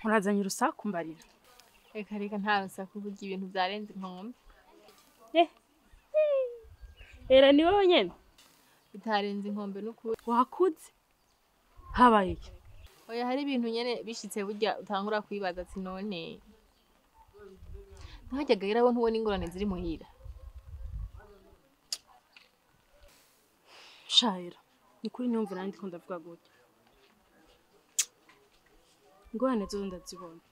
Urazanye urusaku mbarira. Reka reka nta rusaku burya ibintu byarenze inkombe. Era ni wowe nyene? Bitarenze inkombe n'ukuri. Wakuze? Habaye iki? Oya hari ibintu nyene bishitse burya utangura kwibaza ati none. Ntajyaga rero ntubona ingorane ziri muhira. Shaira, ni kuri nyumva nandi ko ndavuga gutya. Ingorane zo ndazibona.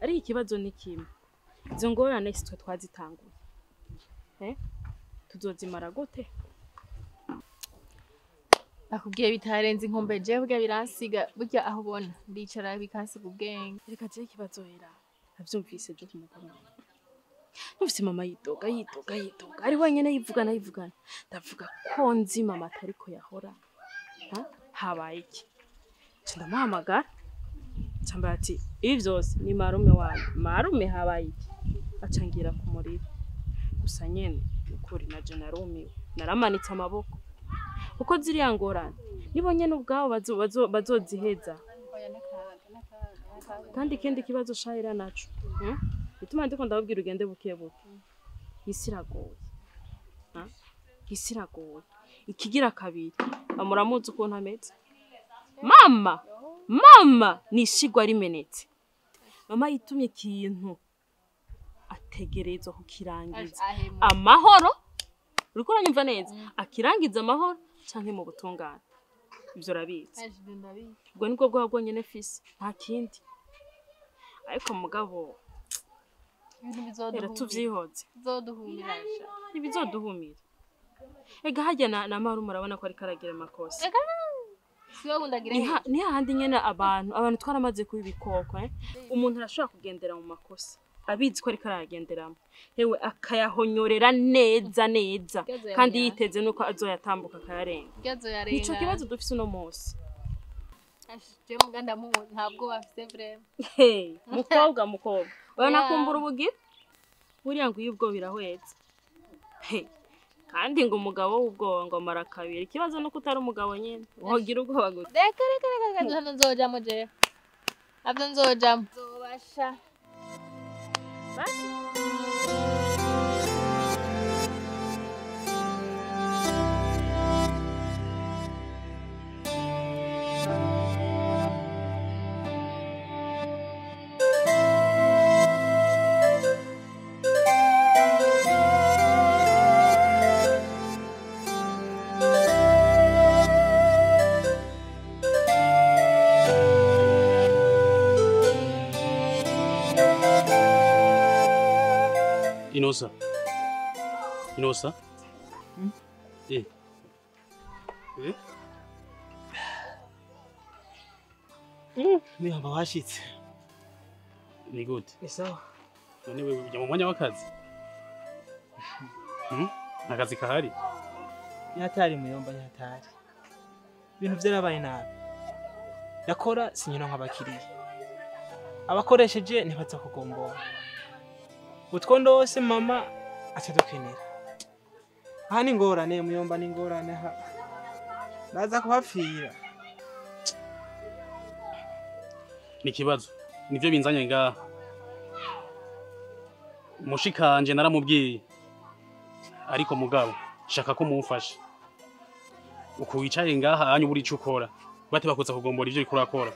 Ariko ikibazo ni kimwe. Izo ngorane si twe twazitanguye. Tuzozimara gute? Akubwiye bitarenze inkombe je burya biransiga burya aho ubona ndicara bikansiga ubwenge. Reka je ikibazo era. Navyumvise byo kumugoroba. Numvise mama yidoga yidoga yidoga. Ari wenyene yivugana yivugana. Ndavuga ko nzi mama atariko yahora. Habaye iki? Ndamuhamagara. Chamba ati ibi vyose ni marume wanyu. Marume habaye iki? Acangira ku muriro. Gusa nyene ukuri na je narumiwe. Naramanitse amaboko. Uko ziriya ngorane nibo nyene ubwabo bazoziheza. Kandi ikindi kibazo shahira naco. Bituma ndiko ndababwira ugende buke buke. Isi iragoye. Isi iragoye. Ikigira kabiri amuramuzi ukuntu ameze. Mama! Mama nishigwa rimenetse. Mama yitumye ikintu ategerezwa kukirangiza. Amahoro. Uriko uranyumva neza? Akirangiza amahoro canke mu butungane. Ivyo urabizi. Ubwo nibwo bwa bwonyene fisi, nta kindi. Ariko mugabo ibintu tuvyihoze. Bizoduhumira. Ibizoduhumira. Ega harya na marume urabona ko ariko aragira amakosa. Ni hahandi nyene abantu twaramaze kuba ibikoko. Umuntu arashobora kugendera mu makosa abizi ko ariko arayagenderamo, hewe akayahonyorera neza neza kandi yiteze nuko azoyatambuka akayarenga. Nico kibazo dufise uno munsi. Mukobwa mukobwa urabona kumbura ubugira buriya ngo iyo ubwo birahwetse. Kandi ngo umugabo w'ubwoba ngo amara kabiri. Ikibazo nuko utari umugabo nyene wogira ubwoba gute. Reka reka reka hano nzojamo je. Avyo nzojamo. Nzobasha. Basi. Inosa. Inosa? Eh. Eh? Nihamba washitse. Ni gute? Ni sawa. None wewe ujya mu mwanya w'akazi? Akazi kahari? Nyatari muyomba nyatari. Ibintu byarabaye nabi. Yakora sinyino nk'abakiriya. Abakoresheje ntibaza kugombora. Utwondo wose mama atadukenera. Aha ni ngorane muyomba ni ngorane ha. Naza kuhapfira. Ni kibazo. Nivyo binzanye ngaha. Mushikanje naramubwiye. Ariko mugabo shaka ko mumfasha. Uko wicaye ngaha anyu buri ico ukora. Bate bakoza kugombora ivyo uriko urakora.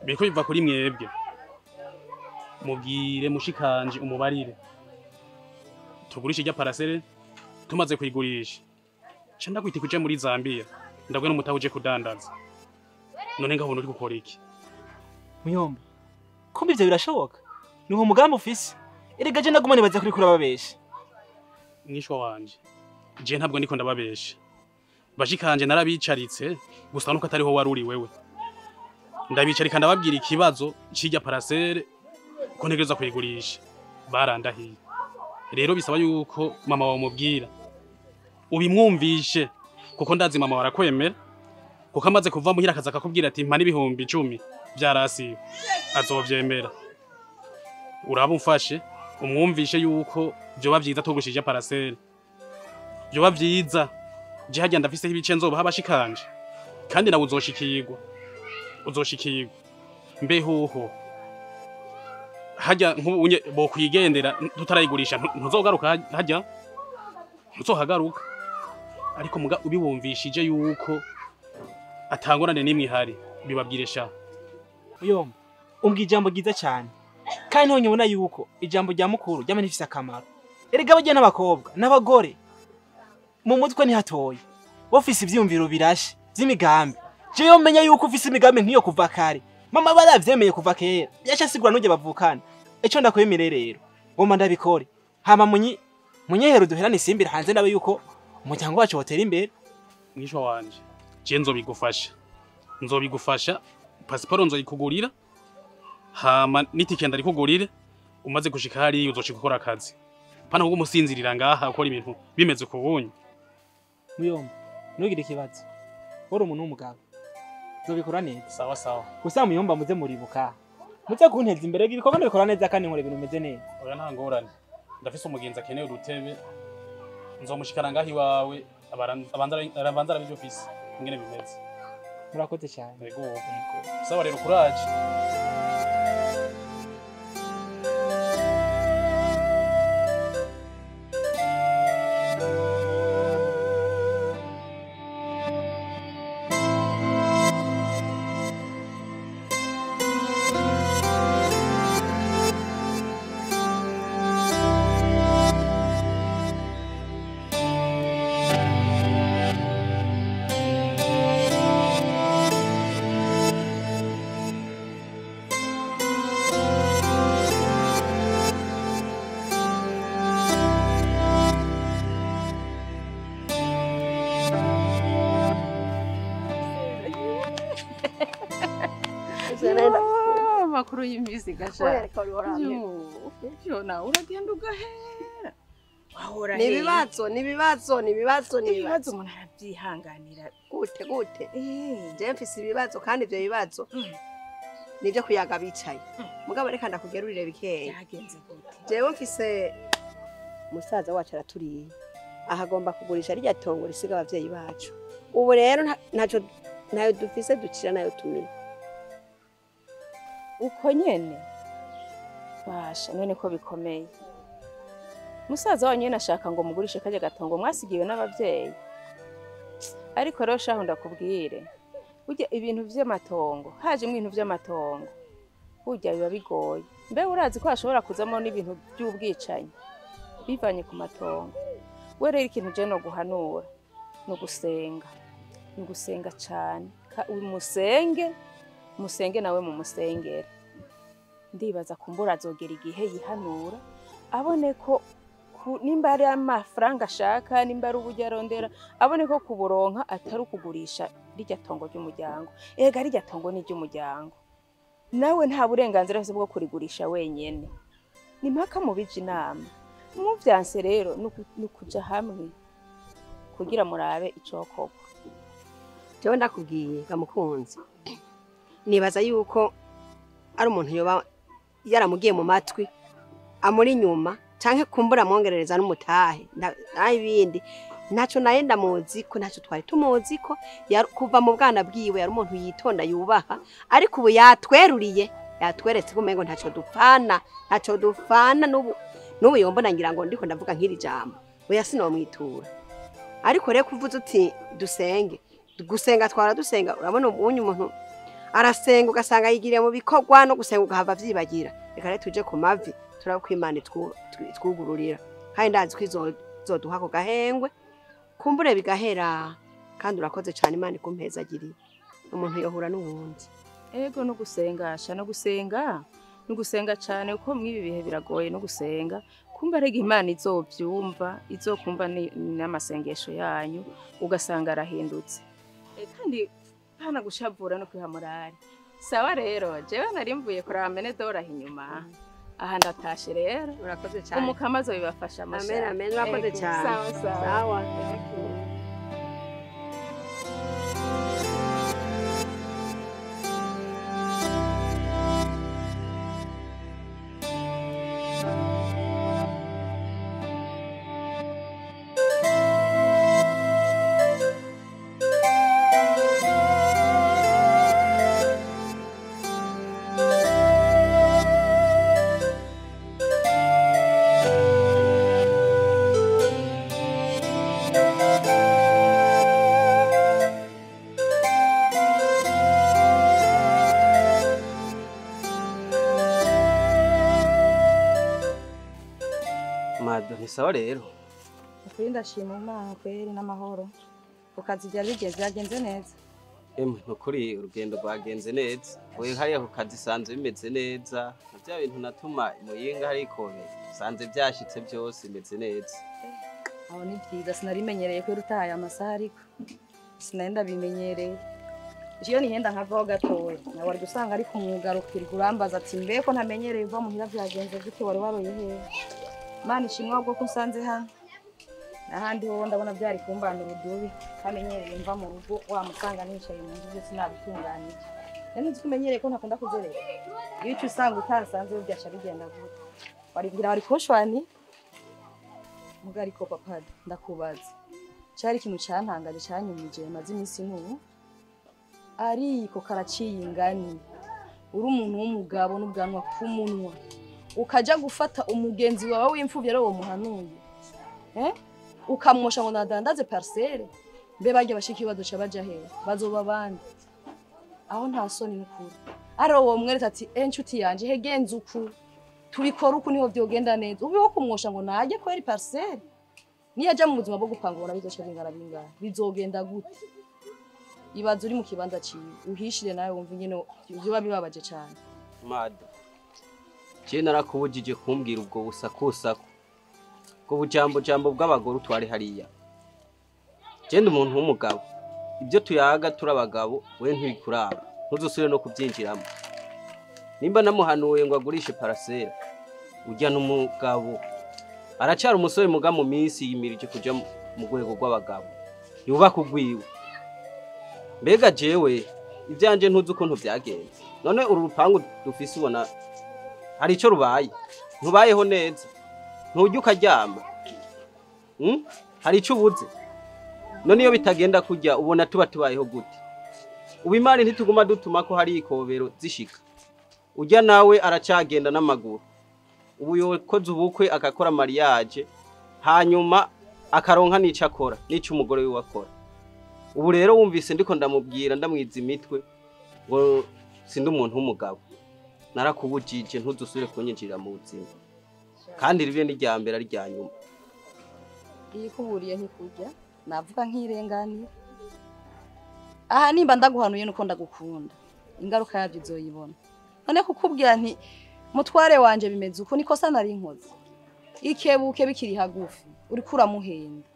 Biriko biva kuri mwebwe. Mubwire mushikanje umubarire. Tugurishe ijya parasere tumaze kuyigurisha. Ca ndakwita kuje muri Zambia. Ndabwe n'umutahe uje kudandaza. None ngabona uri gukora iki? Muyomba. Kumbe ivyo birashoboka? Niho umugambi ufise. Erega je ndaguma nibaza kuri kurababesha. Mwishwa wanje. Je ntabwo ndiko ndababesha. Bashikanje narabicaritse gusa nuko atariho waruri wewe. Ndabicarika ndababwira ikibazo cijya parasere ko ntegereza kuyigurisha. Barandahiye. Rero bisaba yuko mama wawe umubwira. Ubimwumvishe kuko ndazi mama warakwemera. Kuko amaze kuva muhira akaza akakubwira ati mpa n'ibihumbi 10 byarasiwe. Azovyemera. Uraba umfashe umwumvishe yuko Vyoba vyiza tugushije parasere. Vyoba vyiza. Je hajya ndafiseho ibice nzobaha abashikanje. Kandi nawe uzoshikirwa. Uzoshikirwa. Mbehoho. Hajya nk'ubunye bokwigendera tutarayigurisha ntuzogaruka hajya. Ntuzohagaruka. Ariko muga ubibumvishije yuko atangorane nimwe ihari bibabwire sha. Muyomba, umbwiye ijambo ryiza cyane. Kandi none ubona yuko ijambo rya mukuru ryama rifise akamaro. Erega abajya n'abakobwa n'abagore mu mutwe ntihatoye. Bofise ivyiyumviro birashe vy'imigambi. Jewe menya yuko ufise imigambi nk'iyo kuva kare. Mama baravyemeye kuva kera. Yashasigura nuje bavukana. Eco ndakwemere rero. Ngomba ndabikore. Hama munyehero duherane isimbira hanze ndabe yuko umuryango wacu wotera imbere. Mwishwa wanje, je nzobigufasha. Nzobigufasha, pasiporo nzoyikugurira. Hama n'itike ndarikugurire, umaze gushika hariya uzoshika ukora akazi. Pana kuko umusinzirira ngaha ukora ibintu bimeze kubunye. Muyomba, ntugire ikibazo. Wari umuntu w'umugabo. Nzobikora neza. Sawa sawa. Gusa muyomba muze muribuka. Muze kunteza imbere ibikorwa ndabikora neza kandi nkora ibintu bimeze neza. Oya nta ngorane. Ndafise umugenzi akeneye urutebe. Nzomushikana ngaho iwawe abanza arabivyo ufise ingene bimeze. Murakoze cyane. Yego. Sawa rero kuraje. Amakuru y'imizi gasha. Yo na uragenda ugahera. Wahora he. Nibibazo, nibibazo, nibibazo, nibibazo umuntu arabyihanganira. Gute gute? Je mfise ibibazo kandi ivyo bibazo nivyo kuyaga bicaye. Mugabo reka ndakugerurire bikeya. Yagenze gute? Jewe mfise musaza wacu araturiye. Ahagomba kugurisha rirya tongo risiga abavyeyi bacu. Ubu rero ntaco nayo dufise ducira nayo tumira. Uko nyene basha none ko bikomeye. Musaza wanyu nashaka ngo mugurishe kajya gatongo mwasigiwe n'abavyeyi. Ariko rero shaho ndakubwire, burya ibintu vy'amatongo, haje mu bintu vy'amatongo burya biba bigoye. Mbe urazi ko hashobora kuzamo n'ibintu by'ubwicanyi bivanye ku matongo. We rero ikintu je no guhanura no gusenga, no gusenga cyane. Umusenge musenge nawe mu musengere. Ndibaza kumbura azogera igihe yihanura abone ko nimba ari amafaranga ashaka, nimba ari uburyo arondera, abone ko kuburonka atari ukugurisha rirya tongo ry'umuryango. Ega rirya tongo ni ry'umuryango, nawe nta burenganzira bwo kurigurisha wenyene. Ni mpaka mubije inama. Muvyanse rero nukuja hamwe kugira murabe icokorwa. Jewe ndakubwiye gamukunzi, nibaza yuko ari umuntu yoba yaramugiye mu matwi amuri nyuma canke kumbura mwongerereza n'umutahe n'ibindi. Ntaco naye ndamuzi ko ntaco twari tumuzi ko kuva mu bwana bwiwe yari umuntu yitonda yubaha, ariko ubu yatweruriye yatweretse ko umengo ntaco dupfana, ntaco dupfana n'ubu n'ubu yombona ngira ngo ndiko ndavuga nk'iri jambo oya sinomwitura. Ariko rero kuvuza uti dusenge, gusenga twara dusenga, urabona ubunye umuntu arasenga ugasanga yigiriye mu bikorwa no gusenga ugahava vyibagira. Reka rero tuje ku mavi turakwimana twugururira, kandi ndazi ko izoduha ko gahengwe kumbure bigahera. Kandi urakoze cyane, Imana ikumpezagiriye. Umuntu yohura n'uwundi. Ego no gusengasha no gusenga no gusenga cyane, uko mwibi bihe biragoye no gusenga. Kumba rega Imana izovyumva, izokumva n'amasengesho yanyu, ugasanga arahindutse. Kandi hana gushavura no kwihamurari. Sawa rero, jewe nari mvuye kuraba Menedora inyuma. Aha ndatashe rero. Urakoze cyane. Umukama azobibafasha amasha. Amen, amen. Urakoze cyane. Sawa sawa. Sawa. Ni sawa rero. Ukuri ndashima Imana kweri n'amahoro. Ku kazi byari bigenze byagenze neza. Emwe nukuri urugendo rwagenze neza. Oye hariya ku kazi sanze bimeze neza. Bya bintu natuma Muyinga hariko sanze byashitse byose bimeze neza. Aho ni byiza sinarimenyereye ko rutahaye amasaha ariko sinari ndabimenyereye. Iyo nihenda nkavaho gatoya nawe wari gusanga ari kumwugarukirwa urambaza ati mbe ko ntamenyereye uva muhira byagenze gute wari waroye hehe. Mana ishimwe ahubwo ko unsanze hano. N'ahandi ho ndabona byari kumbana urudubi ntamenyereye mva mu rugo wamusanga nicaye mu nzu byose nabitunganije. Rero nzi ko umenyereye ko ntakunda kuzerera. Iyo icyo usanga utasanze byasha bigenda gute. Waribwira wari kunshwani muga ariko papa ndakubaza. Cyari ikintu cyantangaje cyanyumije maze iminsi n'ubu. Ariko karaciye ingani uri umuntu w'umugabo n'ubwanwa k'umunwa ukaja gufata umugenzi wawe w'imfuvyi ari uwo muhanuye ukamwosha ngo nadandaze parcelle mbe barya bashiki badoca baja hehe bazoba bande aho nta soni n'ukuri ari uwo mweretse ati nshuti yanje hegenze uku tubikora uku niho vyogenda neza ubi wo kumwosha ngo najye kweri parcelle niyaja mu buzima bwo gupanga ubona bizoca bingana bingana bizogenda gute. Ibaza uri mu kibanza ciwe uhishire nawe wumva ingene byoba bibabaje cyane. Mada je narakubujije kumbwira ubwo busakusako ubwo bujambo jambo bw'abagore utwari hariya. Je ndi umuntu w'umugabo ibyo tuyaga turabagabo we ntibikuraba ntuzusubire no kubyinjiramo. Nimba namuhanuye ngo agurishe parcelle ujya n'umugabo aracara umusore muga mu minsi yimirije kuja mu rwego rw'abagabo yubaka ugwiwe. Mbega jewe ibyanje ntuzi ukuntu byagenze none uru rupangu dufise ubona hari ico rubaye ntubayeho neza ntujya ukaryama hari ico ubuze none iyo bitagenda kurya ubona tuba tubayeho gute. Ubu imari ntituguma dutuma ko hari ikobero zishika ujya nawe aracagenda n'amaguru ubu yokoze ubukwe akakora mariage hanyuma akaronka n'ico akora n'ico umugore wiwe akora. Ubu rero wumvise ndiko ndamubwira ndamwiza imitwe ngo sindi umuntu w'umugabo narakubujije ntuzusubire kunyinjirira mu buzima kandi ribe n'irya mbere ari rya nyuma. Iyi kuburiye ntikurya navuga nkirenganira aha nimba ndaguhanuye nuko ndagukunda ingaruka yabyo uzoyibona. None kukubwira nti mutware wanje bimeze uko nikosa nari nkoze ikebuke bikiri hagufi uriko uramuhenda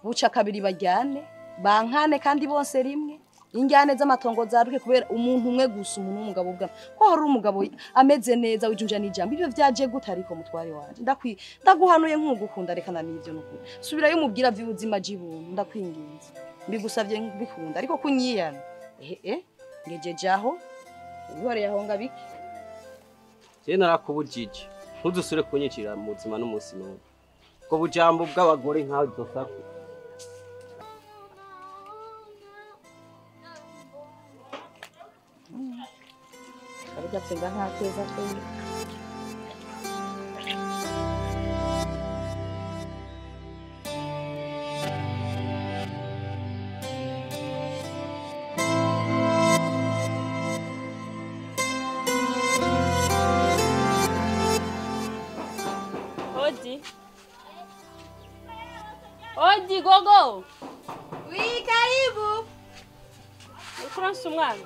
buca kabiri bajyane bankane kandi bonse rimwe injyane z'amatongo zaruke kubera umuntu umwe gusa umuntu w'umugabo ubwa ko hari umugabo ameze neza wijunja n'ijambo ibyo vyaje gute ariko mutware wanje ndaguhanuye nk'ugukunda rekana n'ivyo n'ukuri subirayo umubwira vy'ubuzima jibuntu ndakwinginze mbigusavye mbikunda ariko kunyiyana ngejeje aho ubihoreye aho ngabiki. Je narakubujije ntuzusubire kunyicira mu buzima n'umunsi n'umwe ubwo bujambo bw'abagore nkawe dosako. Ariko nta keza kweli. Odi. Odi gogo. Wi karibu. Ukuransa umwana.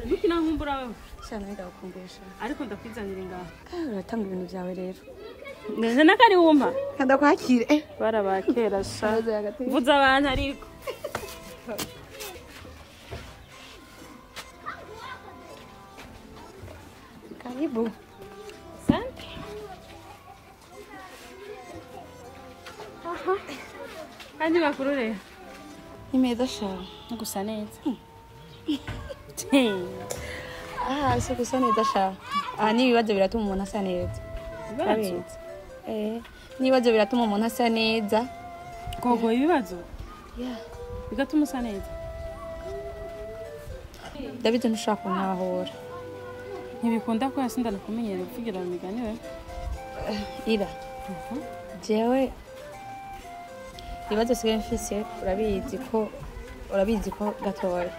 Ntukina nkumbura wewe. Cyane ndakukumbusha. Ariko ndakwizanira ingaho. Kandi uratanga ibintu byawe rero. Neze nakari wumpa. Ndakwakire. Barabakera sha. Mvuza abantu ariko. Karibu. Asante. Aha. Andi makuru rero. Ni meza sha. Gusa neza. Ah, si gusa neza sha. Ah, n'ibibazo biratuma umuntu asa neza. Ibibazo? N'ibibazo biratuma umuntu asa neza. Gogo ibibazo? Yeah. Bigatuma usa neza. David ntushaka kuntahura. Ntibikunda ko yasinda nakumenyereye kuvugira mu migani we. Ira. Jewe ibibazo sigaye mfise urabizi ko gatoya.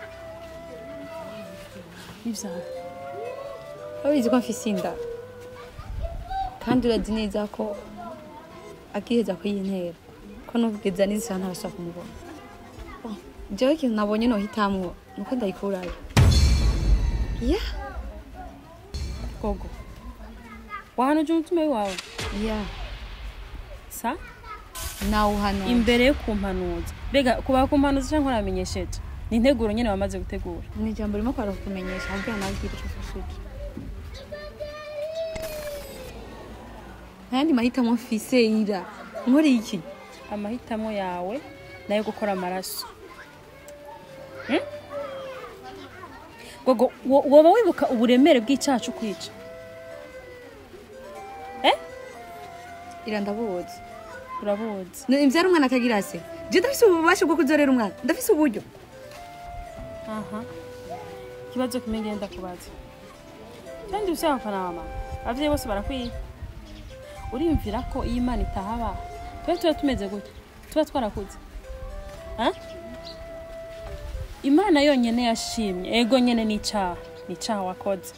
Nivyaha. Urabizi ko mfise inda. Kandi urazi neza ko akiheza kuyintera. Ko nubwiza n'isaha ntabasha kumubona. Jewe ikintu nabonye nohitamwo nuko ndayikurayo. Yeah. Gogo. Wahanuje umutima wawe? Yeah. Sa? Nawuhanuza. Imbere yo kumpanuza. Mbega kuba kumpanuza canke uramenyesheje? Ni integuro nyene wamaze gutegura. Ni ijambo ririmo kwara kukumenyesha kugira nawe ugire ico ufashije. Ntayandi mahitamo mfise Ira. Nkora iki? Amahitamo yawe nayo gukora amaraso. Gogo, woba wibuka uburemere bw'icaha co kwica? Ira ndabuzi. Urabuzi. Imvyara umwana atagira se. Je ndafise ububasha bwo kuzorera umwana. Ndafise uburyo. Aha. Ikibazo kimwe ngenda kubaza. Kandi ufise abafana mama. Abavyeyi bose barakwiye. Urimvira ko iyi Imana itahaba. Tuba tumeze gute? Tuba twarakuze. Ha? Imana yonyene yashimye. Ego nyene ni icaha. Ni icaha wakoze.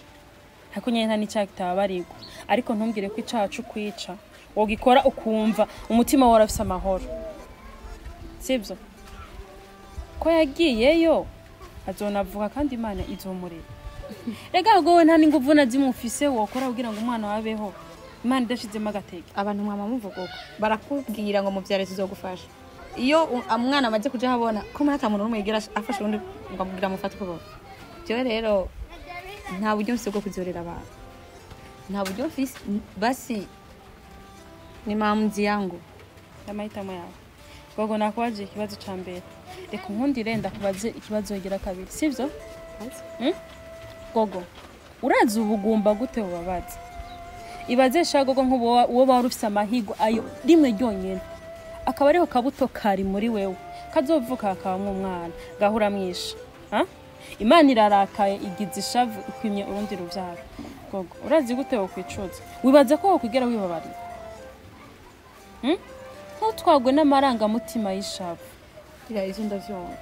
Hako nyene nta n'icaha kitababarirwa. Ariko ntumbwire ko icaha co kwica wogikora ukumva umutima wawe urafise amahoro. Sivyo? Ko yagiyeyo azonavuka kandi Imana izomurera. Rega gowe nta n'inguvu na zimufise wokora kugira ngo umwana wabeho. Imana idashizemo agatege. Abantu mwama muvuga uko barakubwira ngo muvyare tuzogufasha. Iyo umwana amaze kuja habona ko muri ata muntu n'umwe yigera afasha undi ngo amubwira amufate ukuboko. Jewe rero nta buryo mfise bwo kuzorera abantu. Nta buryo mfise, basi ni maamuzi yangu. Amahitamo yawe. Gogo nakubaje ikibazo ca mbere. Reka unkundire ndakubaze ikibazo gira kabiri, sivyo? Gogo, urazi ubugumba gute bubabaza? Ibaze sha gogo nk'uwo woba wari ufise amahigo ayo rimwe ryonyene. Akaba ariho kabuto kari muri wewe. Kazovuka akabamwo umwana, gahura mwisha. Ha? Imana irarakaye igize ishavu ikwimye urundi ruvyaro. Gogo, urazi gute wokwicuza? Wibaza ko wokwigera wibabarira? Ntutwagwe n'amarangamutima y'ishavu. Ira izo ndavyumva.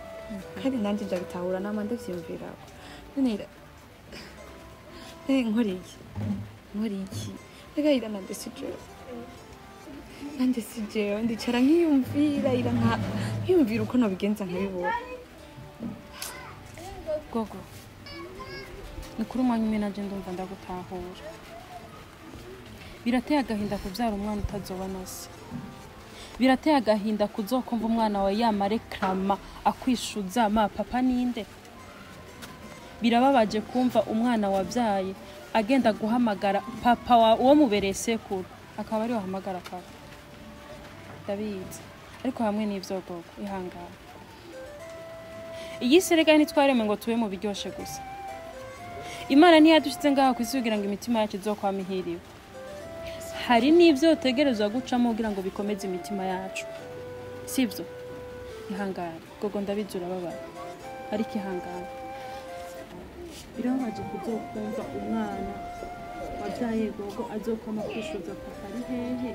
Kandi nanje ndabitahura nama ndavyiyumvira. None Ira nkora iki? Nkora iki? Rega Ira nande si jewe. Nande si jewe ndicara nkiyumvira Ira nkiyumvira uko nobigenza nkabibona. Gogo. Ni kuri umwanya umwe nanje ndumva ndagutahura. Birateye agahinda kuvyara umwana utazoba na se. Birateye agahinda kuzokumva umwana wawe yamarekrama akwishuza ma papa ninde. Birababaje kumva umwana wabyaye agenda guhamagara papa wa uwo mubereye sekuru akaba ari wahamagara papa. Ndabizi. Ariko hamwe n'ivyo gogo ihangana. Iyi serega ntitwaremwe ngo tube mu biryoshe gusa. Imana ntiyadushize ngaha kwisi kugira ngo imitima yacu izokwama ihiriwe. Hari n'ivyo utegerezwa gucamo kugira ngo bikomeze imitima yacu. Sivyo? Ihangane. Gogo ndabizi urababara. Ariko ihangane. Birababaje kuzokumva umwana wabyaye gogo azokoma kwishuza papa ari hehe.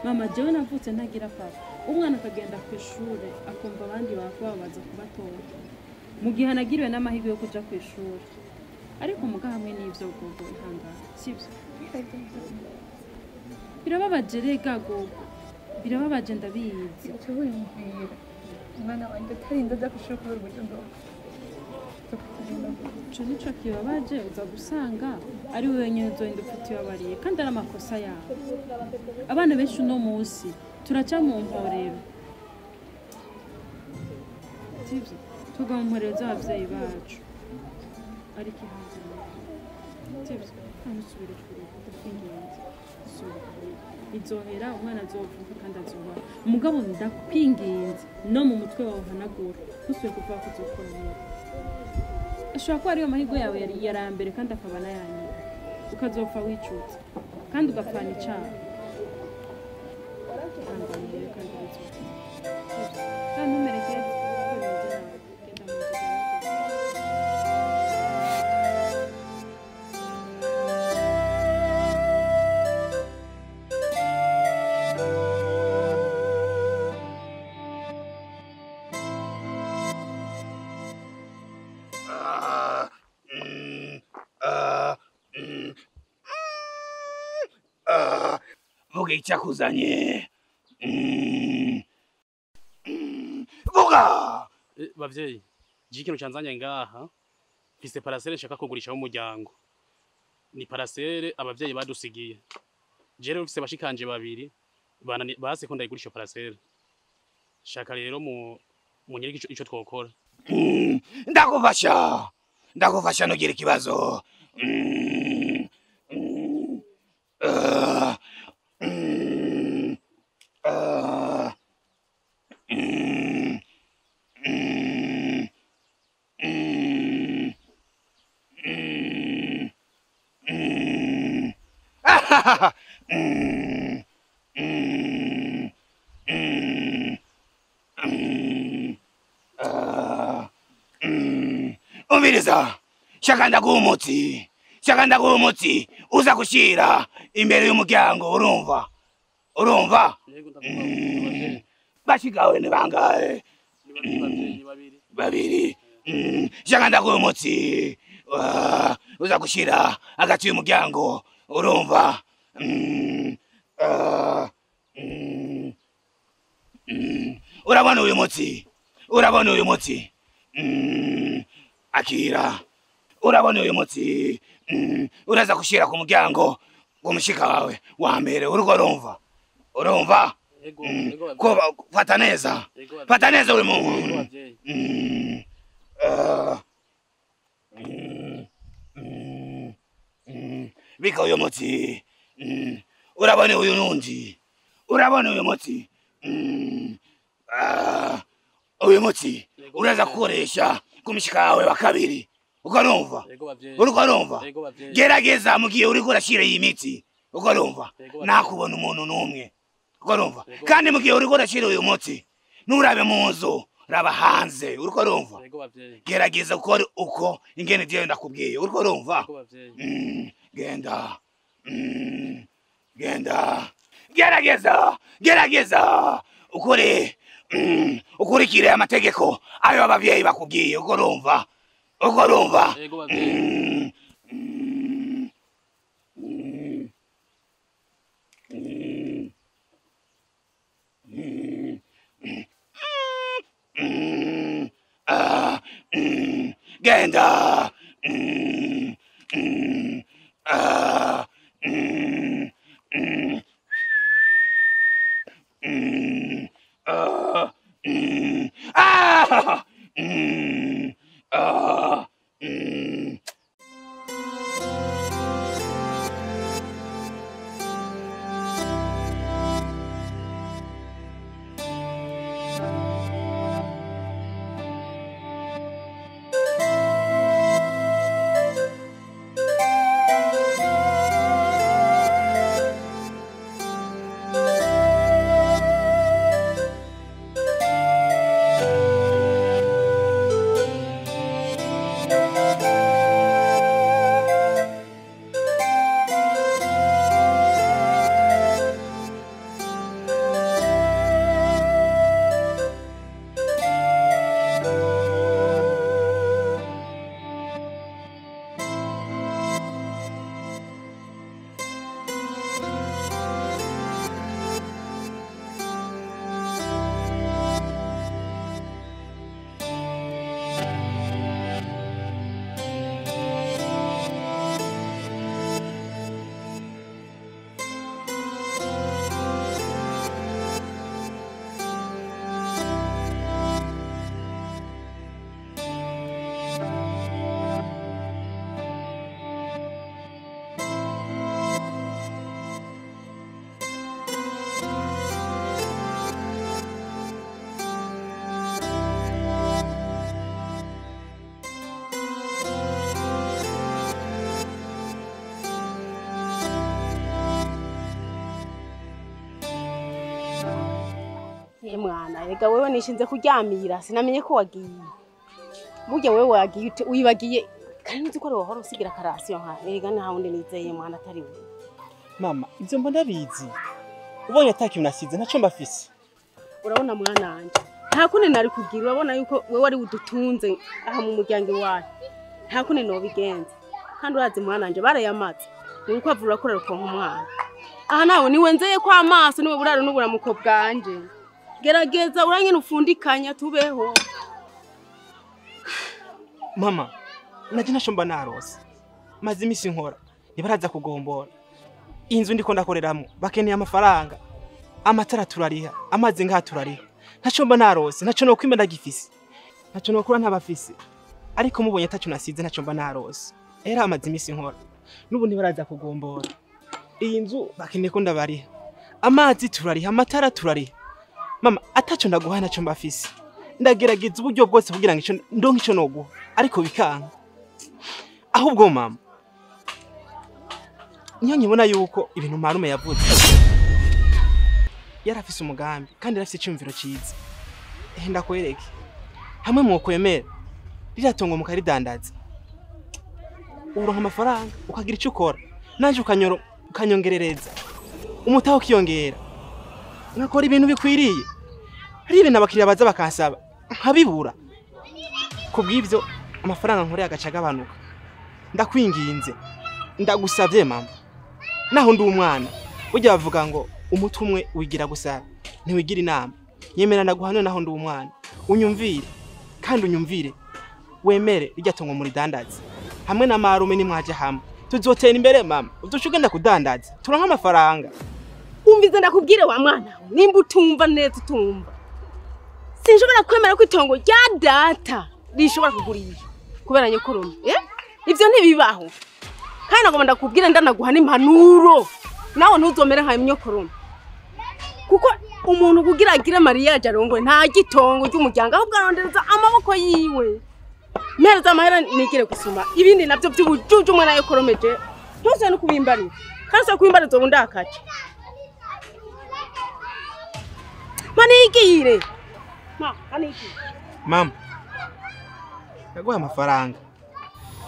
Mama jewe navutse ntagira papa. Umwana akagenda ku ishure akumva abandi bakubabaza kubatora. Mu gihe anagiriwe n'amahirwe yo kuja ku ishure. Ariko muga hamwe n'ivyo gogo ihangane. Sivyo? Birababaje rega gogo. Birababaje ndabizi. Wiyumvira. Umwana wanje atarinda aja kw'ishure kubera uburyo ndonka. Ico nico kibabaje uza gusanga ari wewe nyene uzorinda ufite ibabariye kandi ari amakosa yawe. Abana benshi uno munsi turaca mu mporero. Sivyo? Tuga mu mporero z'abavyeyi bacu. Ariko ihangane. Sivyo? Ntusubire kurira, ndakwinginze. Subira kurira. Izohera umwana azovuka kandi azobaho. Mugabo ndakwinginze no mu mutwe wawe uhanagura. Ntusubire kuvuga ko uzokora neza. Ashobora kuba ariyo mahirwe yawe yari mbere kandi akaba n'ayanyuma. Ukazopfa wicutse kandi ugapfana icaha. Ihangane rero kandi bizohera. Kandi ntumerekeze. Genda mu nzu. Vuga icyakuzanye. Vuga. Bavyeyi, je ikintu canzanye ngaha mfise parasere nshaka kugurisha umuryango. Ni parasere abavyeyi badusigiye. Je rero mfise bashikanje babiri base ko ndayigurisha parasere. Shaka rero mu munyereke ico twokora. Ndakufasha. Ndakufasha nugira ikibazo. Umviriza, shaka ndaguha umutsi, shaka ndaguha umutsi uza gushira imbere y'umuryango, urumva? Urumva? Bashikawe ni bangahe? Babiri. Shaka ndaguha umutsi uza gushira hagati y'umuryango, urumva? Urabona uyu mutsi? Urabona uyu mutsi? Akira, urabona uyu mutsi? Uraza gushira ku muryango w'umushika wawe wa mbere, urugo urumva? Urumva? Ko fata neza, fata neza uri muntu. Bika uyu mutsi. Urabona uyu nundi? Urabona uyu mutsi? Uyu mutsi uraza gukoresha kumishika wawe wa kabiri. Ukarumva? Urukarumva? Gerageza mugiye uriko urashira iyi miti. Ukarumva? Nakubona umuntu numwe. Ukarumva? Kandi mugiye uriko urashira uyu mutsi, nurabe mu nzu, raba hanze. Urukarumva? Gerageza ukore uko ingene diyo ndakubwiye. Urukarumva? Genda. Genda. Gerageza. Gerageza. Ukore ukurikire amategeko ayo abavyeyi bakubwiye. Ukorumva? Ukorumva? Genda. Mwana rega wewe nishinze kuryamira sinamenye ko wagiye. Burya wewe wagiye uyibagiye kandi nzi ko ari wahora usigira karasiyo nka rega nta wundi nizeye mwana atari wewe. Mama, ivyo mbona bizi. Ubonye atakintu nasize ntaco mbafise. Urabona mwana wanje, nta kundi nari kugira, urabona yuko wewe ari udutunze aha mu muryango iwacu. Nta kundi nobigenza. Kandi urazi mwana wanje barayamaze. Urukwavu rurakora rukonka umwana. Aha nawe niwe nzeye kwa amaso niwe buraro n'uburamuko bwanje. Gerageza uranyene ufundikanya tubeho. Mama, naje nashomba narose. Maze imisi nkora, nibaraza kugombora. Inzu ndiko ndakoreramo, bakeneye amafaranga. Amatara turariha, amazi ngaha turariha. Ntacomba narose, ntaco no kwimba ndagifise. Ntaco nokura ntabafise. Ariko mubonye ataco nasize ntacomba narose. Era amazi imisi nkora. Nubu nibaraza kugombora. Iyi nzu bakeneye ko ndabariha. Amazi turariha, amatara turariha. Mama, ataco ndaguha ntaco mbafise. Ndagerageza uburyo bwose kugira ngo ico ndonke ico noguha, ariko bikanga. Ahubwo mama, niyo nkibona yuko ibintu marume yavuze. Yarafise umugambi kandi yarafise icyumviro cyiza. Ndakwereke. Hamwe mwokwemera ririya tongo mukaridandaza. Uronka amafaranga ukagira icyo ukora. Nanje ukanyongerereza. Umutaho ukiyongera. Nkakora ibintu bikwiriye. Hari ibintu abakiriya baza bakansaba nkabibura. Kubw'ivyo amafaranga nkoreye agaca agabanuka. Ndakwinginze. Ndagusavye mama. Naho ndi umwana. Burya bavuga ngo umutwe umwe wigira gusa ntiwigira inama. Nyemera ndaguhano naho ndi umwana. Unyumvire kandi unyumvire. Wemere irya tongo muri dandaza. Hamwe na marume nimwaje hamwe. Tuzotera imbere mama. Uzoca ugenda kudandaza. Turonka amafaranga. Umvize ndakubwire wa mwana we, nimba utumva neza utumva. Sinshobora kwemera ko itongo rya data rishobora kugurishwa kubera nyokorome. Ivyo ntibibaho. Kandi nagomba ndakubwira ndanaguha n'impanuro. Nawe ntuzomere nka nyokorome. Kuko umuntu kugira agire mariage arongore nta gitongo ry'umuryango ahubwo arondereza amaboko yiwe. Mpereza amahera nigire gusuma ibindi navyo by'ubujuju umwana yokoromeje ntuse no kubimbarira. Kandi se kubimbariza ubu ndakaca. Manigire. Ma, manigire. Mama, ndaguha amafaranga.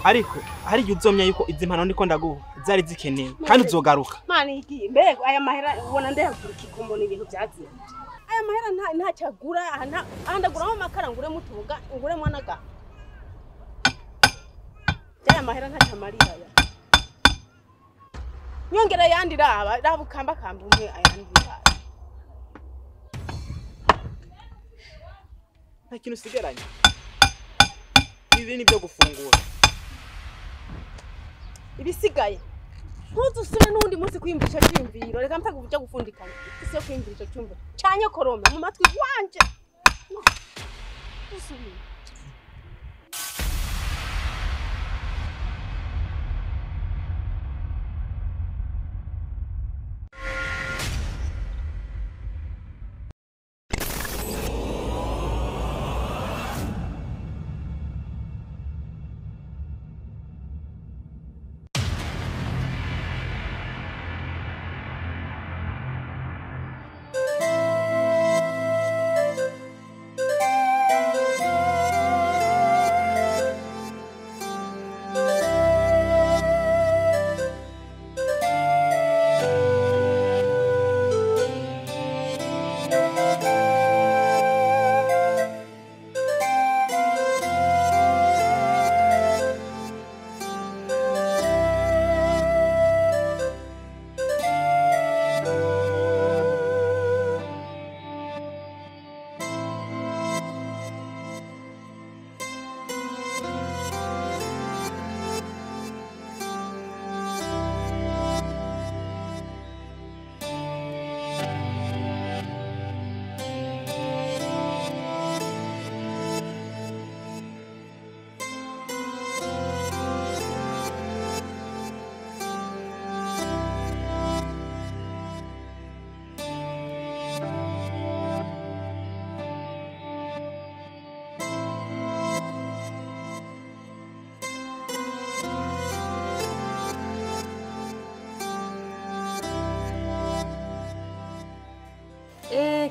Ariko hari igihe uzomya yuko izi mpano ndiko ndaguha zari zikenewe kandi uzogaruka. Manigire, mbega aya mahera ubona ndayagura ikikombona ibintu byaziye. Aya mahera ntacagura aha ndaguramo amakara ngure mutubuga ngure mwanaga. Aya mahera ntacamarira aya. Nyongera yandi raba raba ukamba kamba umwe ayandi raba. Nta kintu usigaranye. Ibi ni byo gufungura. Ibisigaye. Ntuzusubire n'undi munsi kwiyumvisha cyumviro. Reka mpaka uburyo gufundikanya. Isi yo kwiyumvisha cyumviro. Canye korome mu matwi wanje. Ntuzusubire.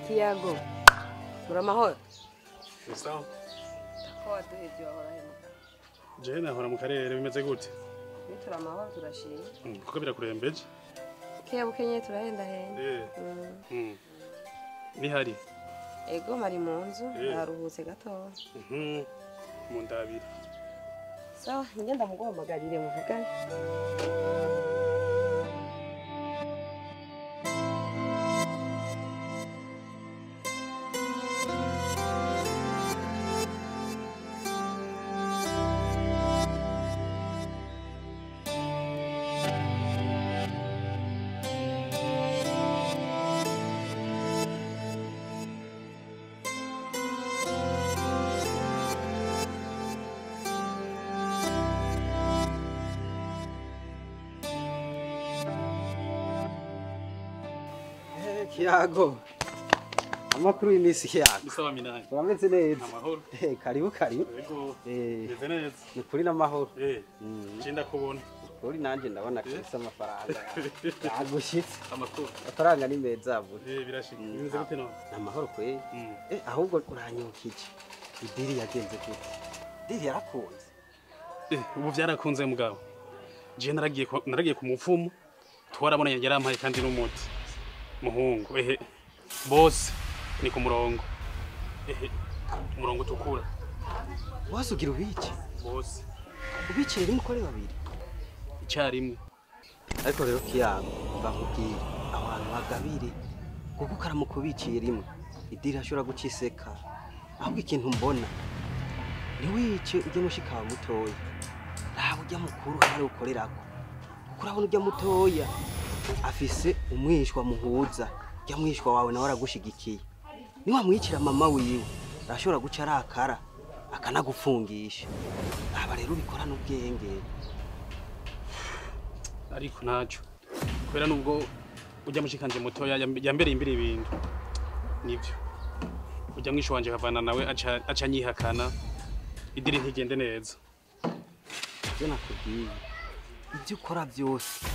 Kiyago. Uramahoro? Sawa. Ko waduhevye wahora he mugabo? Je nahora mu karere bimeze gute? Turi amahoro turashima. Kuko birakurembeje? Keya bukenye turahenda henda. Nihari? Ego mari mu nzu naruhutse gatoya. Mu ndabira. Sawa, ngenda muguhamagarire muvugane. Kiyago. Amakuru y'imisi Kiyago. Bisawa Minani. Urameze neza. Amahoro. Karibu karibu. Yego. Meze neza. Ni kuri n'amahoro. Nje kubona. Kuri nanje ndabona kabisa amafaranga. Yagushitse. Amakuru. Amafaranga ni meza avuze. Birashika. Bimeze gute none? Namahoro kwe. Ahubwo uranyukije. Idiri yagenze gute? Idiri yarakunze. Ubu byarakunze mugabo. Je naragiye ku mupfumu. Twarabona yarampaye kandi n'umuti. Muhungu ehe bose ni ku murongo. Ehe umurongo tukura. Bose ugira ubice. Bose. Ubice rero mukore babiri. Icyarimwe. Ariko rero Kiyago bakubwira abantu bagabire kuko karamukubiciye rimwe. Idiri ashobora guciseka. Ahubwo ikintu mbona ntiwice ujye mushika mutoya. Raba ujya mukuru hari ukorerako. Kuko urabona ujya mutoya afise umwishwa muhuza. Ujya mwishwa wawe nawe aragushigikiye. Ni wamwicira mama wiwe arashobora guca arakara akanagufungisha. Aba rero ubikora n'ubwenge. Ariko ntaco. Kubera nubwo ujya mushikanje mutoya yambereye imbere ibintu. Nivyo. Ujya mwisho wanje kavana nawe aca nyihakana. Idiri ntigende neza. Ibyo nakubwiye. Ibyo ukora byose